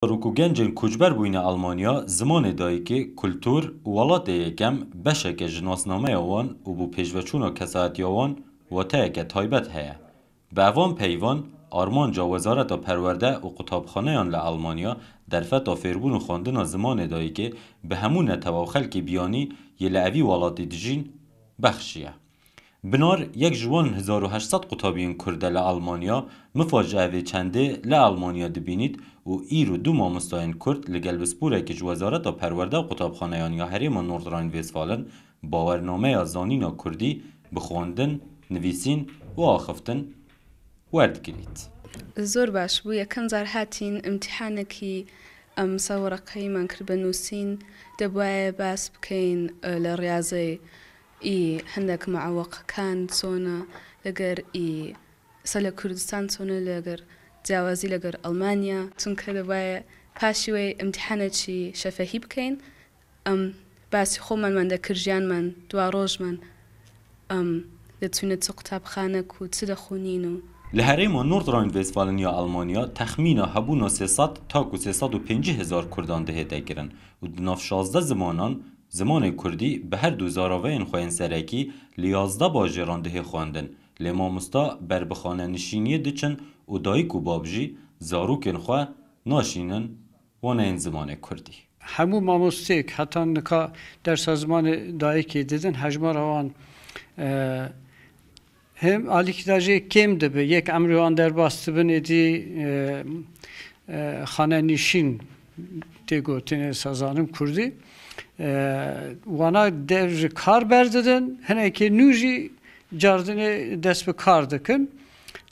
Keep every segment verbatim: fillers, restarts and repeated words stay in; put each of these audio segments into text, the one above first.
Zarok û gencên koçber bûyîne Almanya, zimanê dayikê, kultur û welatê yekem beşeke ji nasnameya wan û bo pêşveçûna kesayetiya wan wateyeke taybet heye. Bi evan peyvan, armanca Wezareta Perwerde û qutabxaneyan li Almanya derfeta fêrbûn û xwendina zimanê dayikê bi hemû netewa û xelkê biyanî yê li evî welatî dijîn bexşiye. Binar yek ji wan hezar û heşt sed qutabiyên Kurd e li Almanya, mifa ji evê çendê li Almanya dibînît û îro du mamostayên Kurd li gel pisporekê ji Wezareta Perwerde û Qutabxaneyan ya Herêma Nordrhein-Westfalen bawernameya zanîna Kurdî bi xwendin, nivîsîn û axiftin werdigirît. Zor baş bû. Yekem car hatîn imtîhanekî em ser wereqeyê me kir bi nûsîn, dê bûye behs bikeyn, e, li riyazeyê î hindek mueweqekan çone, li gor î ser li Kurdistan çone, li gor ciyawazî li gor Almanya, çunke dê bûye paşî wê imtîhanekî şefehî bikeyn. Em behsî xwe me, me de kir, jiyan me, dua roj me, em, de çûne çi qutabxanek û çi de xwînîn û. Li herêma Nordrhein-Westfalen ya Almanya texmîna hebûna sê sed ta ku sê sed û pêncî hezar Kurdan dihête kirin û di nav şazdeh zimanan zimanê Kurdî bi her du zaraveyên xwe yên serekî li yazdeh bajêran dihê xwendin. Lê mamosta ber bi xanenişîniyê diçin û dayik û bab jî zarokên xwe naşînin waneyên zimanê Kurdî. Hemû mamosteyek heta nika dersa zimanê dayikê didin, hejmara wan, e, hem alîkî de jê kêm dibe, yek emrê wan derbas dibin, êdî, e, e, xanenişîn tê gotinê, ez zanim Kurdî. E, wana dev ji kar berdidin, hinekê nû jî cardinê dest bi kar dikin.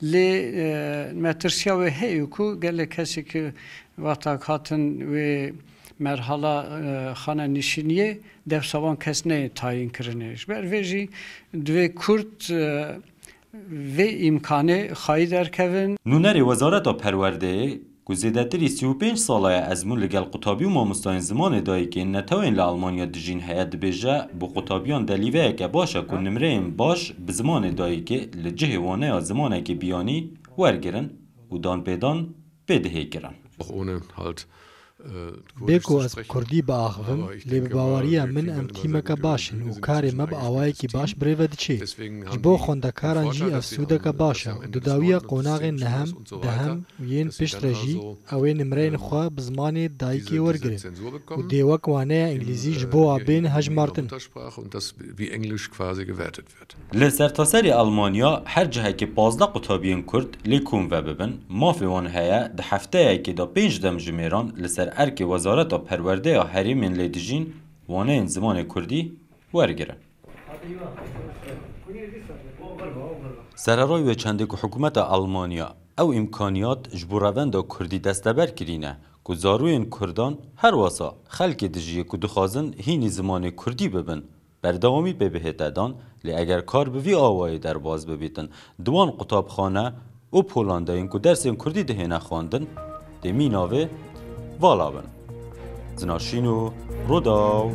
Lê, e, metirsiya wê heye ku gelek kesê ku wexta hatin wê merhala, e, xanenişîniyê, dewsa wan kes neyê tayîn kirinê. Ji ber vê jî divê Kurd, e, vê îmkanê xayî derkevin. Nûnerê Wezareta Perwerdeyê, ku zêdetirî sî û pênc sala ye ezmûn li gel qutabî û mamostayên zimanê dayikê netewên li Almanya dijîn heye, dibêje, bo qutabiyan delîveyeke baş e ku nimreyên baş bi zimanê dayikê li cihê waneya zimanekî biyanî wergirin û danpêdan pê dihê kirin. Auch ohne halt, äh, Bê Kurdisch ku zu ez bi sprechen. Kurdî biaxivim, Aber ich lê bi denke mal, baweriya wir min kriegen em dann immer sehr tîmeke gute baş in û Lösungen karê finden me bi eigentlich für awayekî das baş Team. Bi rê ve diçê. Deswegen haben wir Ji bo dort den, xwendekaran den jî ev Vorteil, dass wir süwdeke baş e Kurdisch am û Ende di des dawiya neunten, zehn qonaxên Jahres nehemde, und so weiter, dehemde yên dass wir piştre dann jî also, ew ê nimreyên ähm, xwe bi zimanê dayikê diese, diese wergirin Lizenz so û bekommen, dê wek waneya äh, in, in, îngilîzî ji in, bo wan in, bêne in, in hejmartin. Ihrer Muttersprache und das wie Englisch quasi gewertet wird. Li sertaserê Almanya her cihekê pazdeh qutabiyên Kurd lê kom vebibin, mafê wan heye di hefteyekê de pênc demjimêran li ser erkê Wezareta Perwerdeya herêmên lê dijîn waneyên zimanê Kurdî wergirin. Sererayê wê çendê ku hikûmeta Almanya ew îmkaniyat ji bo revenda Kurdî desteber kirîne, ku zarûyên Kurdan her wesa xelkê dijî yê ku dixwazin hînî zimanê Kurdî bibin, berdewamî pê bihête dan, lê eger kar bi vî awayî derbas bibîtin, di wan qutabxane û Polandayên ku dersên Kurdî dihêne xwendin, dê mîna vê vala bin. Zina Şîno, Rûdaw,